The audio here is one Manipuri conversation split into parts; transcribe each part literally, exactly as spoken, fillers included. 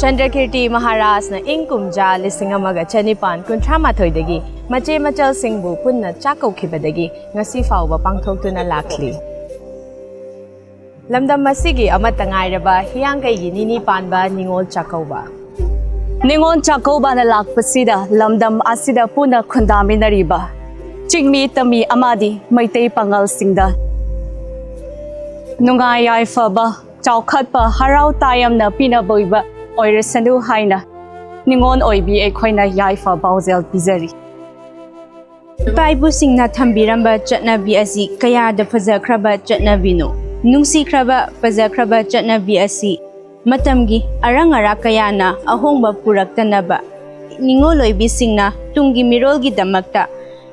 ꯆꯟꯗ꯭ꯔꯀꯤꯔꯇꯤ ꯃꯍꯥꯔꯥꯖꯅ ꯏꯪ ꯀꯨꯝꯖꯥ ꯂꯤꯁꯤꯡ ꯑꯃꯒ ꯆꯅꯤꯄꯥꯟ ꯀꯨꯟꯊ꯭ꯔꯥ ꯃꯥꯊꯣꯏꯗꯒꯤ ꯃꯆꯦ ꯃꯆꯜꯁꯤꯡꯕꯨ ꯄꯨꯟꯅ ꯆꯥꯛ ꯀꯧꯈꯤꯕꯗꯒꯤ ꯉꯁꯤ ꯐꯥꯎꯕ ꯄꯥꯡꯊꯣꯛꯇꯨꯅ ꯂꯥꯛꯂꯤ꯫ ꯂꯝꯗꯝ ꯑꯁꯤꯒꯤ ꯑꯃꯠꯇ ꯉꯥꯏꯔꯕ ꯍꯤꯌꯥꯡꯒꯩꯒꯤ ꯅꯤꯅꯤ ꯄꯥꯟꯕ ꯅꯤꯉꯣꯜ ꯆꯥꯛꯀꯧꯕ꯫ ꯅꯤꯉꯣꯜ ꯆꯥꯛꯀꯧꯕꯅ ꯂꯥꯛꯄꯁꯤꯗ ꯂꯝꯗꯝ ꯑꯁꯤꯗ ꯄꯨꯟꯅ ꯈꯨꯟꯗꯥꯃꯤꯟꯅꯔꯤꯕ ꯆꯤꯡꯃꯤ ꯇꯝꯃꯤ ꯑꯃꯗꯤ ꯃꯩꯇꯩ ꯄꯥꯉꯜꯁꯤꯡꯗ ꯅꯨꯡꯉꯥꯏ ꯌꯥꯏꯐꯕ, ꯆꯥꯎꯈꯠꯄ, ꯍꯔꯥꯎ ꯇꯌꯥꯝꯅ ꯄꯤꯅꯕ ꯑꯣꯏꯕ ꯑꯣꯏꯔꯁꯅꯨ ꯍꯥꯏꯅ ꯅꯤꯉꯣꯜ ꯑꯣꯏꯕꯤ ꯑꯩꯈꯣꯏꯅ ꯌꯥꯏꯐ ꯄꯥꯎꯖꯦꯜ ꯄꯤꯖꯔꯤ꯫ ꯏꯄꯥ ꯏꯄꯨꯁꯤꯡꯅ ꯊꯝꯕꯤꯔꯝꯕ ꯆꯠꯅꯕꯤ ꯑꯁꯤ ꯀꯌꯥꯗ ꯐꯖꯈ꯭ꯔꯕ ꯆꯠꯅꯕꯤꯅꯣ꯫ ꯅꯨꯡꯁꯤꯈ꯭ꯔꯕ, ꯐꯖꯈ꯭ꯔꯕ ꯆꯠꯅꯕꯤ ꯑꯁꯤ ꯃꯇꯝꯒꯤ ꯑꯔꯪ ꯑꯔꯥꯛ ꯀꯌꯥꯅ ꯑꯍꯣꯡꯕ ꯄꯨꯔꯛꯇꯅꯕ ꯅꯤꯉꯣꯜ ꯑꯣꯏꯕꯤꯁꯤꯡꯅ ꯇꯨꯡꯒꯤ ꯃꯤꯔꯣꯜꯒꯤꯗꯃꯛꯇ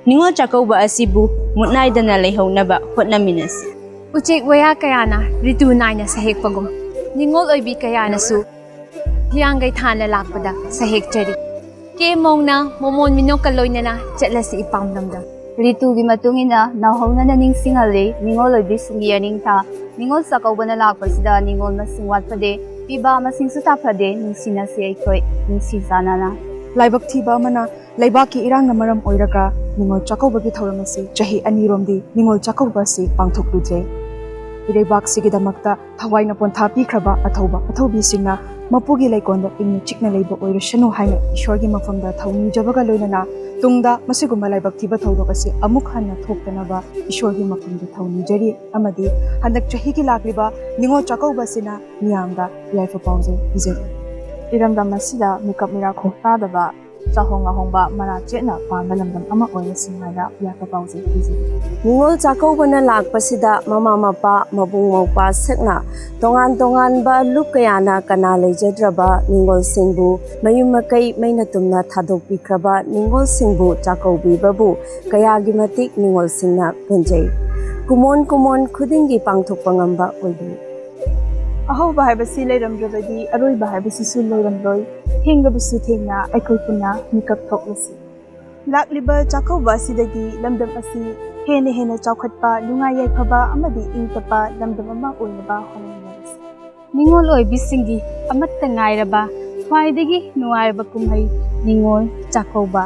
ꯅꯤꯉꯣꯜ ꯆꯥꯛꯀꯧꯕ ꯑꯁꯤꯕꯨ ꯃꯨꯠꯅꯥꯏꯗꯅ ꯂꯩꯍꯧꯅꯕ ꯍꯣꯠꯅꯃꯤꯟꯅꯁꯤ꯫ ꯎꯆꯦꯛ ꯋꯥꯌꯥ ꯀꯌꯥꯅ ꯔꯤꯇꯨ ꯅꯥꯏꯅ ꯁꯍꯦꯛꯄꯒꯨꯝ, ꯅꯤꯉꯣꯜ ꯑꯣꯏꯕꯤ ꯀꯌꯥꯅꯁꯨ ꯍꯤꯌꯥꯡꯒꯩ ꯊꯥꯅ ꯂꯥꯛꯄꯗ ꯁꯍꯦꯛꯆꯔꯤ꯫ ꯀꯦ ꯃꯧꯅ ꯃꯃꯣꯟ ꯃꯤꯅꯣꯛꯀ ꯂꯣꯏꯅꯅ ꯆꯠꯂꯁꯤ ꯏꯄꯥꯝ ꯂꯝꯗꯝ꯫ ꯔꯤꯇꯨꯒꯤ ꯃꯇꯨꯡ ꯏꯟꯅ ꯅꯧꯍꯧꯅꯅ ꯅꯤꯡꯁꯤꯡꯍꯜꯂꯤ ꯅꯤꯉꯣꯜ ꯑꯣꯏꯕꯤꯁꯤꯡꯒꯤ ꯑꯅꯤꯡꯊꯥ꯫ ꯅꯤꯉꯣꯜ ꯆꯥꯛꯀꯧꯕꯅ ꯂꯥꯛꯄꯁꯤꯗ ꯅꯤꯉꯣꯜ ꯃꯁꯤꯡ ꯋꯥꯠꯐꯗꯦ, ꯄꯤꯕ ꯃꯁꯤꯡꯁꯨ ꯇꯥꯐꯗꯦ, ꯅꯨꯡꯁꯤꯅꯁꯤ ꯑꯩꯈꯣꯏ ꯅꯨꯡꯁꯤ ꯆꯥꯟꯅꯅ꯫ ꯂꯥꯏꯕꯛ ꯊꯤꯕ ꯑꯃꯅ ꯂꯩꯕꯥꯛꯀꯤ ꯏꯔꯥꯡꯅ ꯃꯔꯝ ꯑꯣꯏꯔꯒ ꯅꯤꯉꯣꯜ ꯆꯥꯛꯀꯧꯕꯒꯤ ꯊꯧꯔꯝ ꯑꯁꯤ ꯆꯍꯤ ꯑꯅꯤꯔꯣꯝꯗꯤ ꯅꯤꯉꯣꯜ ꯆꯥꯛꯀꯧꯕ ꯑꯁꯤ ꯄꯥꯡꯊꯣꯛꯂꯨꯗ꯭ꯔꯦ꯫ ꯏꯔꯩꯕꯥꯛꯁꯤꯒꯤꯗꯃꯛꯇ ꯊꯋꯥꯏꯅ ꯄꯣꯟꯊꯥ ꯄꯤꯈ꯭ꯔꯕ ꯑꯊꯧꯕ ꯑꯊꯧꯕꯤꯁꯤꯡꯅ ꯃꯄꯨꯒꯤ ꯂꯩꯀꯣꯜꯗ ꯏꯪꯅ ꯆꯤꯛꯅ ꯂꯩꯕ ꯑꯣꯏꯔꯁꯅꯨ ꯍꯥꯏꯅ ꯏꯁꯣꯔꯒꯤ ꯃꯐꯝꯗ ꯊꯧꯅꯤꯖꯕꯒ ꯂꯣꯏꯅꯅ ꯇꯨꯡꯗ ꯃꯁꯤꯒꯨꯝꯕ ꯂꯥꯏꯕꯛ ꯊꯤꯕ ꯊꯧꯗꯣꯛ ꯑꯁꯤ ꯑꯃꯨꯛ ꯍꯟꯅ ꯊꯣꯛꯇꯅꯕ ꯏꯁꯣꯔꯒꯤ ꯃꯐꯝꯗ ꯊꯧꯅꯤꯖꯔꯤ ꯑꯃꯗꯤ ꯍꯟꯗꯛ ꯆꯍꯤꯒꯤ ꯂꯥꯛꯂꯤꯕ ꯅꯤꯉꯣꯜ ꯆꯥꯛꯀꯧꯕ ꯑꯁꯤꯅ ꯃꯤꯌꯥꯝꯗ ꯌꯥꯏꯐ ꯄꯥꯎꯖꯦꯜ ꯄꯤꯖꯔꯤ꯫ ꯏꯔꯝꯗꯝ ꯑꯁꯤꯗ ꯃꯤꯀꯞ ꯃꯤꯔꯥ ꯈꯣꯡ ꯇꯥꯗꯕ ꯆꯥꯍꯣꯡ ꯉꯥꯍꯣꯡꯕ ꯃꯔꯥ ꯆꯦꯠꯅ ꯄꯥꯟꯕ ꯂꯝꯗꯝ ꯑꯃ ꯑꯣꯏꯔꯁꯤ ꯍꯥꯏꯅ ꯌꯥꯏꯐ ꯄꯥꯎꯖꯦꯜ ꯄꯤꯖꯔꯤ꯫ ꯅꯤꯉꯣꯜ ꯆꯥꯛꯀꯧꯕꯅ ꯂꯥꯛꯄꯁꯤꯗ ꯃꯃꯥ ꯃꯄꯥ, ꯃꯕꯨꯡ ꯃꯧꯄ꯭ꯋꯥ ꯁꯛꯅ ꯇꯣꯉꯥꯟ ꯇꯣꯉꯥꯟꯕ ꯂꯨꯞ ꯀꯌꯥꯅ ꯀꯅꯥ ꯂꯩꯖꯗ꯭ꯔꯕ ꯅꯤꯉꯣꯜꯁꯤꯡꯕꯨ, ꯃꯌꯨꯝ ꯃꯀꯩ ꯃꯩꯅ ꯇꯨꯝꯅ ꯊꯥꯗꯣꯛꯄꯤꯈ꯭ꯔꯕ ꯅꯤꯉꯣꯜꯁꯤꯡꯕꯨ ꯆꯥꯛꯀꯧꯕꯤꯕꯕꯨ ꯀꯌꯥꯒꯤ ꯃꯇꯤꯛ ꯅꯤꯉꯣꯜꯁꯤꯡꯅ ꯄꯦꯟꯖꯩ꯫ ꯀꯨꯃꯣꯟ ꯀꯨꯃꯣꯟ ꯈꯨꯗꯤꯡꯒꯤ ꯄꯥꯡꯊꯣꯛꯄ ꯉꯝꯕ ꯑꯣꯏꯕꯤ꯫ ꯑꯍꯧꯕ ꯍꯥꯏꯕꯁꯤ ꯂꯩꯔꯝꯗ꯭ꯔꯕꯗꯤ ꯑꯔꯣꯏꯕ ꯍꯥꯏꯕꯁꯤꯁꯨ ꯂꯩꯔꯝꯂꯣꯏ꯫ ꯊꯦꯡꯂꯕꯁꯨ ꯊꯦꯡꯅ ꯑꯩꯈꯣꯏ ꯄꯨꯟꯅ ꯃꯤꯀꯞ ꯊꯣꯛꯂꯁꯤ꯫ ꯂꯥꯛꯂꯤꯕ ꯆꯥꯛꯀꯧꯕ ꯑꯁꯤꯗꯒꯤ ꯂꯝꯗꯝ ꯑꯁꯤ ꯍꯦꯟꯅ ꯍꯦꯟꯅ ꯆꯥꯎꯈꯠꯄ, ꯅꯨꯡꯉꯥꯏ ꯌꯥꯏꯐꯕ ꯑꯃꯗꯤ ꯏꯪ ꯇꯞꯄ ꯂꯝꯗꯝ ꯑꯃ ꯑꯣꯏꯅꯕ ꯍꯣꯠꯅꯃꯤꯟꯅꯔꯁꯤ꯫ ꯅꯤꯉꯣꯜ ꯑꯣꯏꯕꯤꯁꯤꯡꯒꯤ ꯑꯃꯠꯇ ꯉꯥꯏꯔꯕ ꯈ꯭ꯋꯥꯏꯗꯒꯤ ꯅꯨꯡꯉꯥꯏꯔꯕ ꯀꯨꯝꯍꯩ ꯅꯤꯉꯣꯜ ꯆꯥꯛꯀꯧꯕ꯫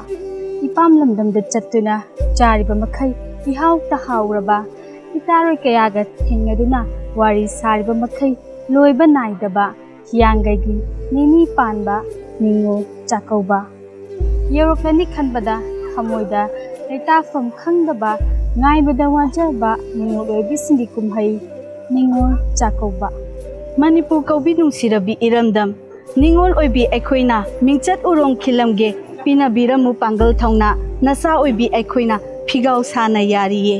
ꯏꯄꯥꯝ ꯂꯝꯗꯝꯗ ꯆꯠꯇꯨꯅ ꯆꯥꯔꯤꯕ ꯃꯈꯩ ꯏꯍꯥꯎꯇ ꯍꯥꯎꯔꯕ, ꯏꯇꯥꯔꯣꯏ ꯀꯌꯥꯒ ꯊꯦꯡꯅꯗꯨꯅ ꯋꯥꯔꯤ ꯁꯥꯔꯤꯕ ꯃꯈꯩ ꯂꯣꯏꯕ ꯅꯥꯏꯗꯕ ꯍꯤꯌꯥꯡꯒꯩꯒꯤ ꯅꯤꯅꯤ ꯄꯥꯟꯕ ꯅꯤꯉꯣꯜ ꯆꯥꯛꯀꯧꯕ꯫ ꯌꯧꯔꯛꯂꯅꯤ ꯈꯟꯕꯗ ꯊꯃꯣꯏꯗ ꯂꯩꯇꯥꯐꯝ ꯈꯪꯗꯕ, ꯉꯥꯏꯕꯗ ꯋꯥꯖꯕ ꯅꯤꯉꯣꯜ ꯑꯣꯏꯕꯤꯁꯤꯡꯒꯤ ꯀꯨꯝꯍꯩ ꯅꯤꯉꯣꯜ ꯆꯥꯛꯀꯧꯕ꯫ ꯃꯅꯤꯄꯨꯔ ꯀꯧꯕꯤ ꯅꯨꯡꯁꯤꯔꯕꯤ ꯏꯔꯝꯗꯝ, ꯅꯤꯉꯣꯜ ꯑꯣꯏꯕꯤ ꯑꯩꯈꯣꯏꯅ ꯃꯤꯡꯆꯠ ꯎꯔꯣꯡ ꯈꯤꯜꯂꯝꯒꯦ, ꯄꯤꯅꯕꯤꯔꯝꯃꯨ ꯄꯥꯡꯒꯜ ꯊꯧꯅꯥ, ꯅꯆꯥ ꯑꯣꯏꯕꯤ ꯑꯩꯈꯣꯏꯅ ꯐꯤꯒꯥꯎ ꯁꯥꯅ ꯌꯥꯔꯤꯌꯦ꯫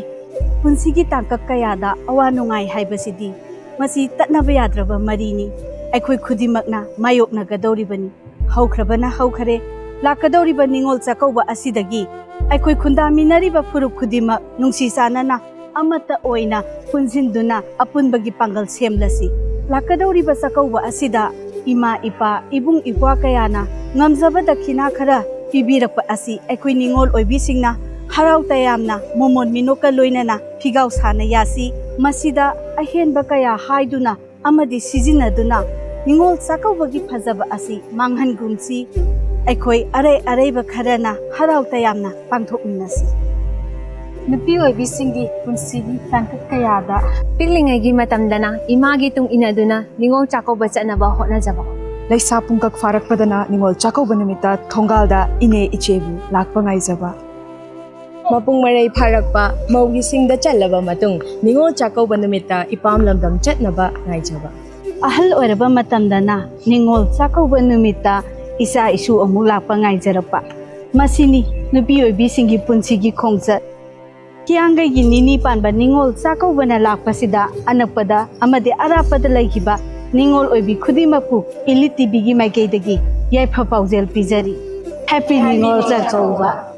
ꯄꯨꯟꯁꯤꯒꯤ ꯇꯥꯡꯀꯛ ꯀꯌꯥꯗ ꯑꯋꯥ ꯅꯨꯡꯉꯥꯏ ꯍꯥꯏꯕꯁꯤꯗꯤ ꯃꯁꯤ ꯇꯠꯅꯕ ꯌꯥꯗ꯭ꯔꯕ ꯃꯔꯤꯅꯤ꯫ ꯑꯩꯈꯣꯏ ꯈꯨꯗꯤꯡꯃꯛꯅ ꯃꯥꯌꯣꯛꯅꯒꯗꯧꯔꯤꯕꯅꯤ꯫ ꯍꯧꯈ꯭ꯔꯕꯅ ꯍꯧꯈ꯭ꯔꯦ, ꯂꯥꯛꯀꯗꯧꯔꯤꯕ ꯅꯤꯉꯣꯜ ꯆꯥꯛꯀꯧꯕ ꯑꯁꯤꯗꯒꯤ ꯑꯩꯈꯣꯏ ꯈꯨꯟꯗꯥꯃꯤꯟꯅꯔꯤꯕ ꯐꯨꯔꯨꯞ ꯈꯨꯗꯤꯡꯃꯛ ꯅꯨꯡꯁꯤ ꯆꯥꯟꯅꯅ ꯑꯃꯠꯇ ꯑꯣꯏꯅ ꯄꯨꯟꯁꯤꯟꯗꯨꯅ ꯑꯄꯨꯟꯕꯒꯤ ꯄꯥꯡꯒꯜ ꯁꯦꯝꯂꯁꯤ꯫ ꯂꯥꯛꯀꯗꯧꯔꯤꯕ ꯆꯥꯛꯀꯧꯕ ꯑꯁꯤꯗ ꯏꯃꯥ, ꯏꯄꯥ, ꯏꯕꯨꯡ, ꯏꯄ꯭ꯋꯥ ꯀꯌꯥꯅ ꯉꯝꯖꯕ ꯗꯈꯤꯅꯥ ꯈꯔ ꯄꯤꯕꯤꯔꯛꯄ ꯑꯁꯤ ꯑꯩꯈꯣꯏ ꯅꯤꯉꯣꯜ ꯑꯣꯏꯕꯤꯁꯤꯡꯅ ꯍꯔꯥꯎ ꯇꯌꯥꯝꯅ ꯃꯣꯃꯣꯟ ꯃꯤꯅꯣꯛꯀ ꯂꯣꯏꯅꯅ ꯐꯤꯒꯥꯎ ꯁꯥꯅ ꯌꯥꯁꯤ꯫ ꯃꯁꯤꯗ ꯑꯍꯦꯟꯕ ꯀꯌꯥ ꯍꯥꯏꯗꯨꯅ ꯑꯃꯗꯤ ꯁꯤꯖꯤꯟꯅꯗꯨꯅ ꯅꯤꯉꯣꯜ ꯆꯥꯛꯀꯧꯕꯒꯤ ꯐꯖꯕ ꯑꯁꯤ ꯃꯥꯡꯍꯟꯒꯨꯝꯁꯤ꯫ ꯑꯩꯈꯣꯏ ꯑꯔꯩ ꯑꯔꯩꯕ ꯈꯔꯅ ꯍꯔꯥꯎ ꯇꯌꯥꯝꯅ ꯄꯥꯡꯊꯣꯛꯃꯤꯟꯅꯁꯤ꯫ ꯅꯨꯄꯤ ꯑꯣꯏꯕꯤꯁꯤꯡꯒꯤ ꯄꯨꯟꯁꯤꯒꯤ ꯇꯥꯡꯀꯛ ꯀꯌꯥꯗ ꯄꯤꯛꯂꯤꯉꯩꯒꯤ ꯃꯇꯝꯗꯅ ꯏꯃꯥꯒꯤ ꯇꯨꯡ ꯏꯟꯅꯗꯨꯅ ꯅꯤꯉꯣꯜ ꯆꯥꯛꯀꯧꯕ ꯆꯠꯅꯕ ꯍꯣꯠꯅꯖꯕ꯫ ꯂꯩꯁꯥ ꯄꯨꯡꯀꯛ ꯐꯥꯔꯛꯄꯗꯅ ꯅꯤꯉꯣꯜ ꯆꯥꯛꯀꯧꯕ ꯅꯨꯃꯤꯠꯇ ꯊꯣꯡꯒꯥꯜꯗ ꯏꯅꯦ ꯏꯆꯦꯕꯨ ꯂꯥꯛꯄ ꯉꯥꯏꯖꯕ꯫ ꯃꯄꯨꯡ ꯃꯔꯩ ꯐꯥꯔꯛꯄ ꯃꯧꯒꯤ ꯁꯤꯡꯗ ꯆꯜꯂꯕ ꯃꯇꯨꯡ ꯅꯤꯉꯣꯜ ꯆꯥꯛꯀꯧꯕ ꯅꯨꯃꯤꯠꯇ ꯏꯄꯥꯝ ꯂꯝꯗꯝ ꯆꯠꯅꯕ ꯉꯥꯏꯖꯕ꯫ ꯑꯍꯜ ꯑꯣꯏꯔꯕ ꯃꯇꯝꯗꯅ ꯅꯤꯉꯣꯜ ꯆꯥꯛꯀꯧꯕ ꯅꯨꯃꯤꯠꯇ ꯏꯆꯥ ꯏꯁꯨ ꯑꯃꯨꯛ ꯂꯥꯛꯄ ꯉꯥꯏꯖꯔꯛꯄ꯫ ꯃꯁꯤꯅꯤ ꯅꯨꯄꯤ ꯑꯣꯏꯕꯤꯁꯤꯡꯒꯤ ꯄꯨꯟꯁꯤꯒꯤ ꯈꯣꯡꯆꯠ꯫ ꯍꯤꯌꯥꯡꯒꯩꯒꯤ ꯅꯤꯅꯤ ꯄꯥꯟꯕ ꯅꯤꯉꯣꯜ ꯆꯥꯛꯀꯧꯕꯅ ꯂꯥꯛꯄꯁꯤꯗ ꯑꯅꯛꯄꯗ ꯑꯃꯗꯤ ꯑꯔꯥꯞꯄꯗ ꯂꯩꯈꯤꯕ ꯅꯤꯉꯣꯜ ꯑꯣꯏꯕꯤ ꯈꯨꯗꯤꯡꯃꯛꯄꯨ ꯏꯂꯤꯠ ꯇꯤꯚꯤꯒꯤ ꯃꯥꯏꯀꯩꯗꯒꯤ ꯌꯥꯏꯐ ꯄꯥꯎꯖꯦꯜ ꯄꯤꯖꯔꯤ꯫ ꯍꯦꯄꯤ ꯅꯤꯉꯣꯜ ꯆꯥꯛꯀꯧꯕ꯫